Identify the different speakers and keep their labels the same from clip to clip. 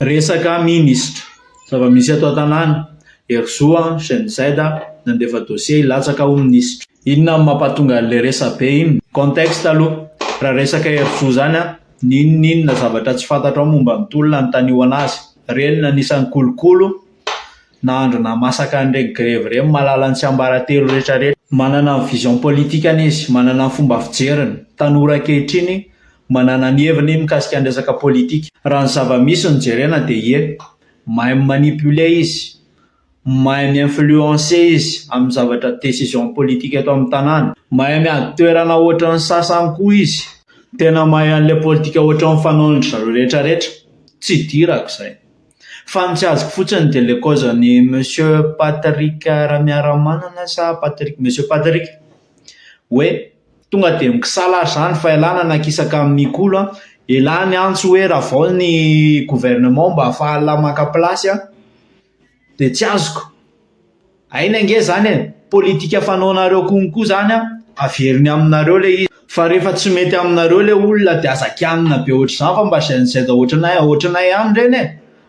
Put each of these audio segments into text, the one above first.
Speaker 1: Resaka minisitra. Zava-misy eto an-tanàna. Herizo, Gen Z, nandefa dossier hilatsaka ho minisitra. Inona no mampatonga an'ilay resabe iny? Contexte aloha. Raha resaka Herizo izany an, n'inon'inona zavatra tsy fantatrao momba ny tolona anontanio an'azy. Reny no anisan'ny kolokolo nahandro nahamasaka an'ireny grevy ireny mahalala ny tsiambaratelo rehetrarehetra. Manana ny vision politikany izy, manana ny fomba fijeriny. Tanora ankehitriny Manana ny heviny mikasika ny resaka politika. Raha ny zava-misy no jerena dia ie, mahay mi-manipuler izy, mahay mi-influencer izy amin'ny zavatra décision politique eto amin'ny tanàna. Mahay miady toerana ohatran'ny sasany koa izy. Tena mahay an'ilay politika ohatran'ny fanaon-dry zareo rehetrarehetra. Tsy idirako izay. Fa ny tsy azoko fotsiny dia ilay cause-n'i Monsieur Patrick Ramiaramanana sa Patrick, Monsieur Patrick hoe Tonga dia mikisala ary zany fa elah nanakisaka amin'i Mikolo an, elah niantso hoe ravao ny gouvernement mba ahafahan'lah maka place an, dia tsy azoko, aina ange zany e, politika fanaonareo konko zany an, averiny aminareo le izy, fa rehefa tsy mety aminareo le olona dia aza kianina be ohatr'izany fa mba Gen Z ohatranay ohatranay ihany ireny e,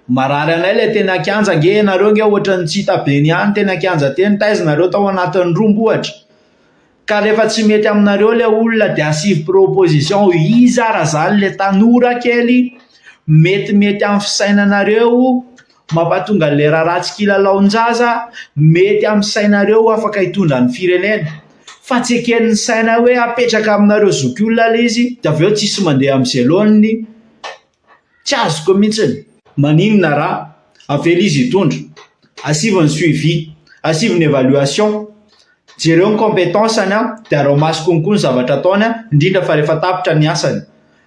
Speaker 1: marary anay le teny an-kianja ange ianareo ange ohatran'ny tsy hita be ny ihany teny an-kianja teny, taiza nareo tao anatin'ny rombo ohatra. Ka rehefa tsy mety aminareo le olona de asivo proposition hoe iza ara zany le tanora kely metimety amin'ny fisainanareo mampatonga an'le raharaha tsy kilalaon-jaza mety amin'ny sainareo afaka hitondra ny firenena fa tsy eken'ny saina hoe apetraka aminareo zokiolona le izy de avy eo tsisy mandeha amin'izay laoniny. Tsy azoko mihitsiny. Maninona ra avela izy hitondra? Asivo ny suivi, asivo ny évaluation, jereo ny compétence-ny an, dia araho maso konko ny zavatra ataony an, indrindra fa rehefa tapitra ny asany.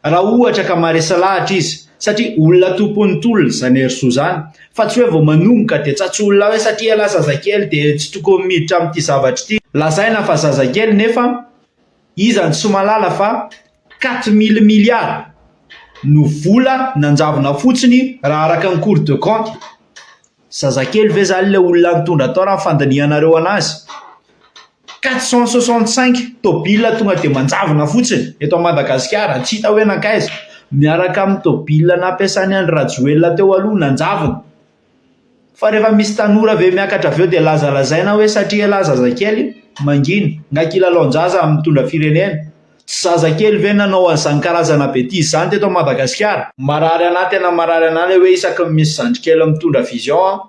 Speaker 1: Raha ohatra ka maharesy lahatra izy, satria olona tompon'ny tolona izany Herizo izany, fa tsy hoe vao manomboka dia tsatsolona hoe satria ialahy zazakely dia tsy tokony miditra amin'ity zavatra ity. Lazaina fa zazakely nefa Iza no tsy mahalala fa 4000 milliards no vola nanjavona fotsiny raha araka ny cours de compte. Zazakely ve zany ilay olona nitondra tao raha ny fandinihanareo anazy? 465 tôbila tonga dia manjavona fotsiny eto Madagasikara, tsy hita hoe nankaiza, miaraka amin'ny tôbila nampiasain'i Andry Rajoelina teo aloha nanjavona. Fa rehefa misy tanora ve miakatra avy eo dia lazalazaina hoe satria elah zazakely, mangina, nga kilalaon-jaza mitondra firenena? Tsy zazakely ve nanao an'izany karazana betise izany teto Madagasikara? Marary anah tena marary anah le hoe isaky ny misy zandrikely mitondra vision an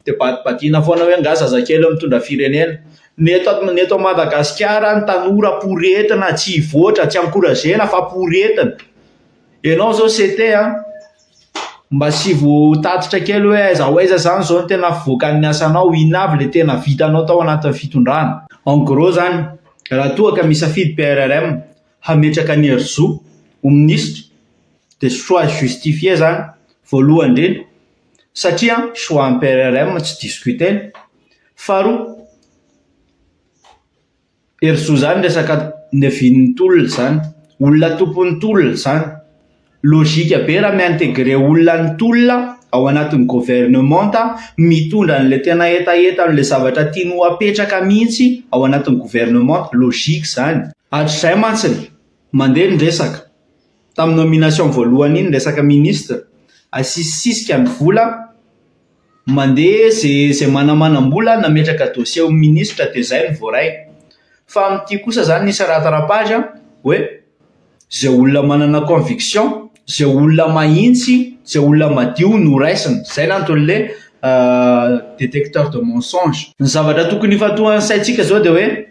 Speaker 1: dia badibadiana foana hoe nga zazakely mitondra firenena. Ny eto ny eto Madagasikara ny tanora poretina tsy hivoatra, tsy encourager-na fa poretina. Enao zao CT an. Mba asivo tatitra kely hoe aiza ho aiza zany zao ny tena fivoakan'ny asanao, inona avy le tena vitanao tao anatin'ny fitondrana. En gros zany, raha toa ka misafidy PRRM hametraka an'i Herizo ho minisitra dia choix justifié zany voalohany indrindra satria choix an'i PRRM tsy discuter-na, faharoa, Herizo zany resaka niavian'ny tolona zany, olona tompon'ny tolona zany, logique be raha mi-integrer olona ny tolona ao anatin'ny gouvernementa mitondra an'ilay tena hetaheta an'ilay zavatra tiany ho apetraka mihitsy ao anatin'ny gouvernementa, logique zany. Hatrizay mantsiny mandeha ny resaka, tamin'ny nomination voalohany iny resaka ministre, asisisika ny vola, Mandeha ze ze manamanam-bola nametraka dossier ho ministre de zay no voaray. Fa amin'ity kosa zany nisy rattrapage hoe ze olona manana conviction, ze olona mahintsy, ze olona madio no raisina. Zay n'anton'le detecteur de mensonge. Ny zavatra tokony hifantohan'ny saintsika zao de hoe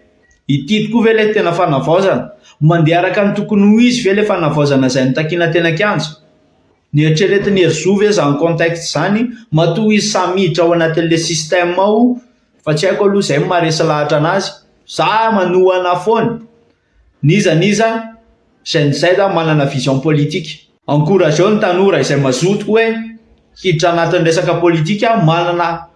Speaker 1: ity tokoa ve le tena fanavaozana? Mandeha araka ny tokony ho izy ve le fanavaozana izay notakiana teny an-kianja? Neritreretin'i Herizo ve zany contexte zany matoa izy samy miditra ao anatin'le système ao fa tsy haiko aloha zay no maharesy lahatra anazy, za manohana foana n'iza n'iza Gen Z manana vision politique. Encourageo ny tanora izay mazoto hoe hiditra anatin'ny resaka politika manana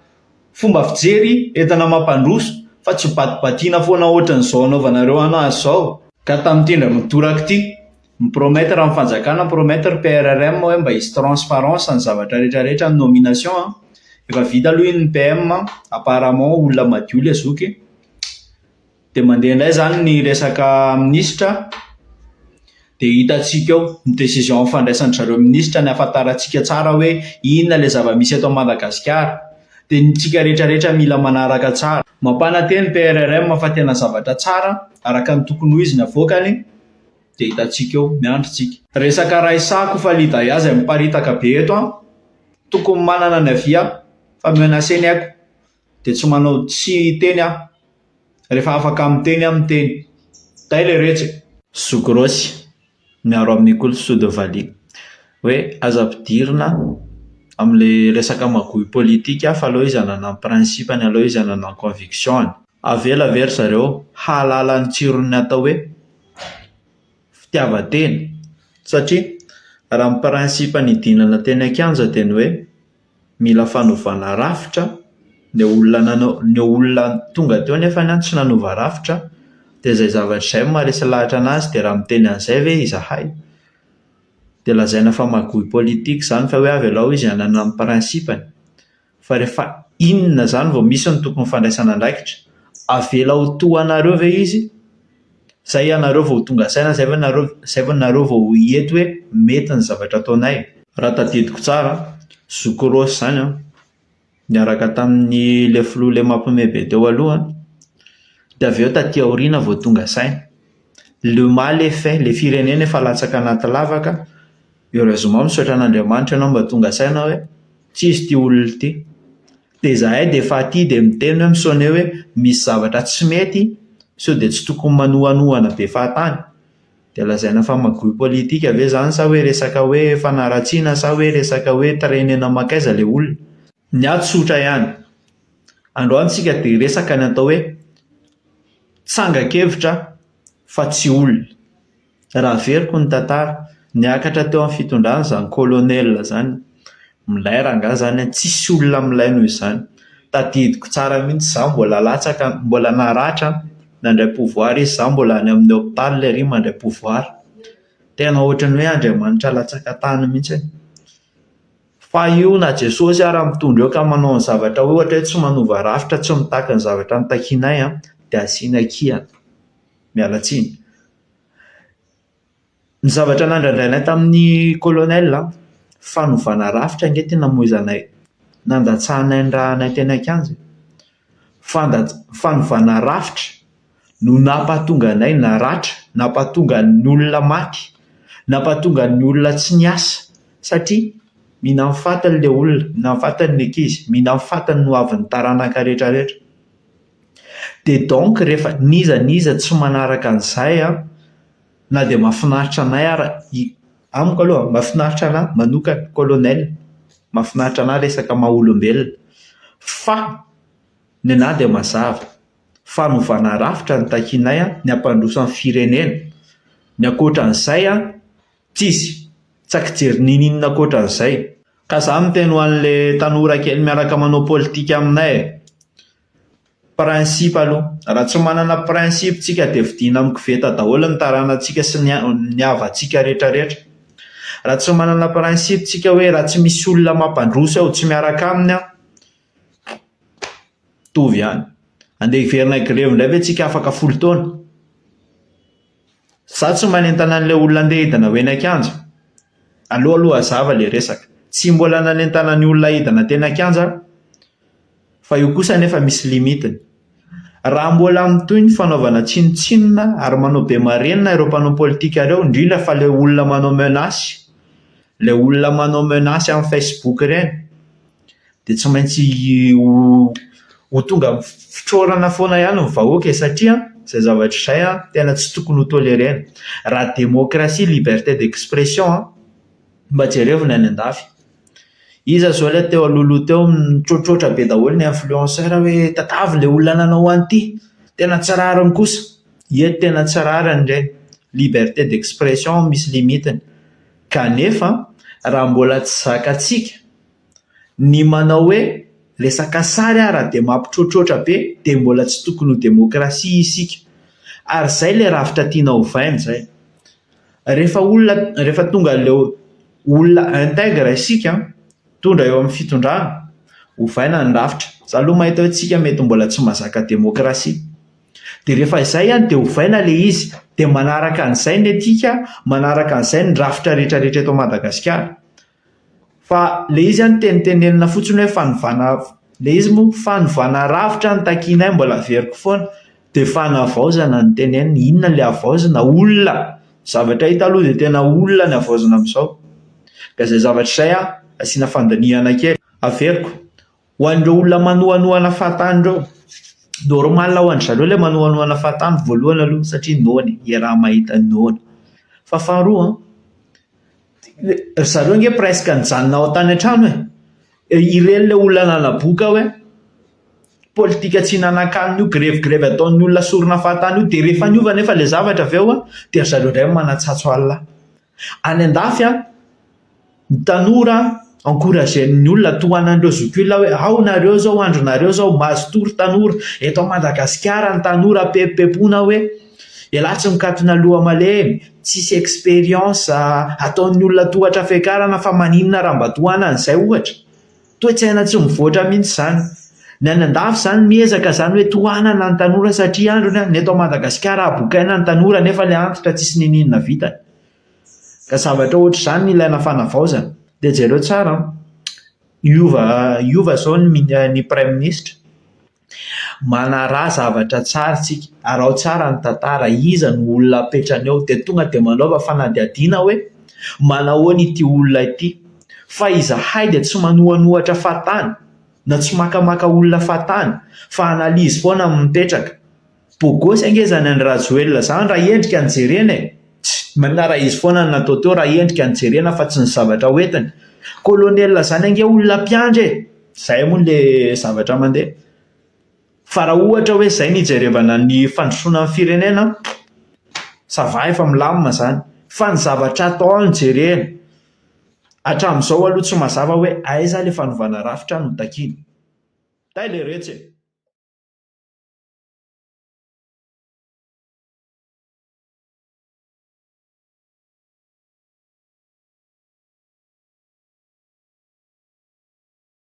Speaker 1: fomba fijery entina mampandroso fa tsy badibadiana foana ohatran'izao anaovanareo anazy zao. Ka tamin'ity indray mitoraka ity, Mi-promettre ny fanjakana, mi-promettre PRRM hoe mba hisy transparence ny zavatra rehetra rehetra ny nomination an, efa vita aloha iny ny PM, apparemment olona madio ilay zoky, dia mandeha indray izany ny resaka minisitra, Dia hitantsika eo ny décision fandraisan-dry zareo minisitra ny ahafantarantsika tsara hoe inona ilay zava-misy eto Madagasikara. Dia ny tsika rehetra rehetra mila manaraka tsara. Mampanantena ny PRRM fa tena zavatra tsara araka ny tokony ho izy ny avoakany dia hitantsika eo, miandry tsika. Resaka Raissa Kofalidaya izay miparitaka be eto an, tokony manana ny avis aho fa menacer ny aiko dia tsy manao tsy hiteny aho, rehefa afaka miteny aho miteny. Tay le retsy e! Zoky Rossy, miaro amin'i Koto Soa de Valiha hoe aza ampidirina amin'ilay resaka magouille politique fa aleo izy hanana ny principe-ny, aleo izy hanana ny conviction-ny. Avela ve ry zareo hahalala ny tsiron'ny atao hoe fitiavan-tena? Satria raha ny principe nidinana teny an-kianja dia ny hoe mila fanovana rafitra, ny olona nanao, ny olona tonga teo nefa tsy nanova rafitra dia izay zavatra izay no maharesy lahatra an'azy dia raha miteny an'izay ve izahay dia lazaina fa magouille politique izany fa hoe avelao izy hanana ny principe-ny. Fa rehefa inona izany vao misy ny tokony fandraisana andraikitra? Avela ho toa anareo ve izy? Zay ianareo vao ho tonga saina, zay vao nareo, zay vao nareo vao ho hety hoe mety ny zavatra ataonay. Raha tadidiko tsara, zoky Rossy izany an, niaraka tamin'ny le filoha le mampime be teo aloha an, dia avy eo taty aoriana vao tonga saina. Le mal est fait, le firenena efa latsaka anaty lavaka, heureusement misaotra an'Andriamanitra ianao mba tonga saina hoe tsy izy ity olona ity. Dia izahay dia efa aty dia miteny hoe mi-sonner hoe misy zavatra tsy mety sao dia tsy tokony manohanohana be fahatany. Dia lazaina fa magouille politique ve izany sa hoe resaka hoe fanaratsiana sa hoe resaka hoe trainer-na mankaiza ilay olona. Ny ahy tsotra ihany. Androany tsika dia hiresaka ny atao hoe tsangan-kevitra fa tsy olona. Raha averiko ny tantara, niakatra teo amin'ny fitondrana izany colonel izany, milay rangahy izany an, tsisy olona milay noho izany. Tadidiko tsara mihitsy izaho mbola latsaka, mbola naratra nandray pouvoir izy, izaho mbola any amin'ny hôpital ery mandray pouvoir. Tena ohatran'ny hoe Andriamanitra latsaka tany mihitsy. Fa io na Jesosy ara mitondra eo ka manao ny zavatra hoe ohatra hoe tsy manova rafitra, tsy mitaky ny zavatra notakianay an, dia asiana kihana. Miala tsiny. Ny zavatra nandrandrainay tamin'ny colonel an, fanovana rafitra ange ity namoizanay, nandatsahanay ny rànay teny an-kianja e. Fanovana rafitra no nampahatonga anay naratra, nampahatonga ny olona maty, nampahatonga ny olona tsy niasa satria mihinan'ny fatiny ilay olona, mihinan'ny fatiny ny ankizy, mihinan'ny fatiny ny hoavin'ny taranaka rehetra rehetra. Dia donc rehefa n'iza n'iza tsy manaraka an'izay an, na dia mahafinaritra anay ara, amiko aloha mahafinaritra anà manokana colonel, mahafinaritra anà resaka maha olombelona fa ny anà dia mazava, fanovana rafitra no takianay an, ny hampandroso ny firenena, ny ankoatran'izay an tsisy, tsy ankijery n'inon'inona ankoatran'izay. Ka za miteny ho an'le tanora kely miaraka manao politika aminay e! Principe aloha. Raha tsy manana principe tsika dia vidiana amin'ny koveta daholo ny taranantsika sy ny ny havantsika rehetra rehetra. Raha tsy manana principe tsika hoe raha tsy misy olona mampandroso eo tsy miaraka aminy aho, mitovy ihany. Andeha hiverina hi-grevy indray ve tsika afaka folo taona? Za tsy manentana an'ilay olona andeha hidina ho eny an-kianja. Aleo aloha hazava ilay resaka. Tsy mbola nanentana ny olona hidina teny an-kianja aho. Fa io kosa anefa misy limite-ny. Raha mbola mitohy ny fanaovana tsinontsinona ary manao be marenina ireo mpanao politika ireo, indrindra fa ilay olona manao menace, ilay olona manao menace amin'ny facebook ireny, dia tsy maintsy ho ho tonga amin'ny fitroarana foana ihany ny vahoaka e, satria izay zavatra izay tena tsy tokony ho tolérer-na. Raha démocratie, liberté d'expression, mba jerevo ny any an-dafy. Iza zao ilay teo alohaloha teo mitroatroatra be daholo ny influenceur hoe tadavo ilay olona nanao an'ity, tena tsy rariny kosa. Ie tena tsy rariny ireny, liberté d'expression misy limite-ny. Kanefa raha mbola tsy zakantsika ny manao hoe resaka sary ara dia mampitroatroatra be dia mbola tsy tokony ho demokrasia isika. Ary izay ilay rafitra tiana hovaina izay. Rehefa olona, rehefa tonga ilay olona intègre isika, mitondra eo amin'ny fitondrana, ovaina ny rafitra. Za aloha mahita hoe tsika mety mbola tsy mahazaka demokrasia. Dia rehefa izay dia ovaina ilay izy. Dia manaraka an'izay ny etika, manaraka an'izay ny rafitra rehetra rehetra eto Madagasikara. Fa ilay izy an tenitenenina fotsiny hoe fanovana, ilay izy moa fanovana rafitra no takianay mbola averiko foana. Dia fanavaozana no tenenina. Inona ilay havaozina? Olona! Zavatra hita aloha dia tena olona ny havaozina amin'izao. Ka izay zavatra izay an, asiana fandinihana kely. Averiko, ho an'ireo olona manohanohana fahatany ireo, normal ho an-dry zareo ilay manohanohana fahatany voalohany aloha satria noana e, iaraha-mahita noana. Fa faharoa an, ry zareo ange presque nijanona ao tany an-trano e, ireny ilay olona nanaboka hoe politika tsy hihinan-kanina io, grevy grevy ataon'ny olona sorona fahatany io, dia rehefa niova anefa ilay zavatra avy eo an, dia ry zareo indray no manatsatso alina. Any an-dafy an, ny tanora encourager-n'ny olona, tohanan'ireo zokiolona hoe ao nareo zao, andronareo zao, mazotoa ry tanora, eto Madagasikara ny tanora pepopepona hoe ialahy tsy mikatona loha malemy, tsisy expérience, ataon'ny olona tohatra fiakarana fa maninona raha mba tohanana izay ohatra. Toe-tsaina tsy mivoatra mihitsy izany. Ny any an-dafy izany miezaka izany hoe tohanana ny tanora satria androny an, ny eto Madagasikara abokaina ny tanora nefa ilay antitra tsisy niniana vitany. Ka zavatra ohatr'izany no ilaina fanavaozana. Dia jereo tsara an, hiova hiova izao ny ny praiminisitra. Manaraha zavatra tsara isika, araho tsara ny tantara, iza no olona apetrany eo, dia tonga dia manaova fanadihadiana hoe manahoana ity olona ity. Fa izahay dia tsy manohanohatra fahatany na tsy makamaka olona fahatany fa analyse foana no mipetraka. Bogosy ange izany Andry Rajoelina izany raha endrika no jerena e! Tsy maninona raha izy foana no natao teo raha endrika no jerena fa tsy ny zavatra hoentiny. Colonel izany ange olona mpiandry e! Izay moa ilay zavatra mandeha. Fa raha ohatra hoe izay no hijerevana ny fandrosoana ny firenena, ça va efa milamina izany. Fa ny zavatra atao no jerena. Hatramin'izao aloha tsy mazava hoe aiza ilay fanovana rafitra no takiana. Tay leretsy e!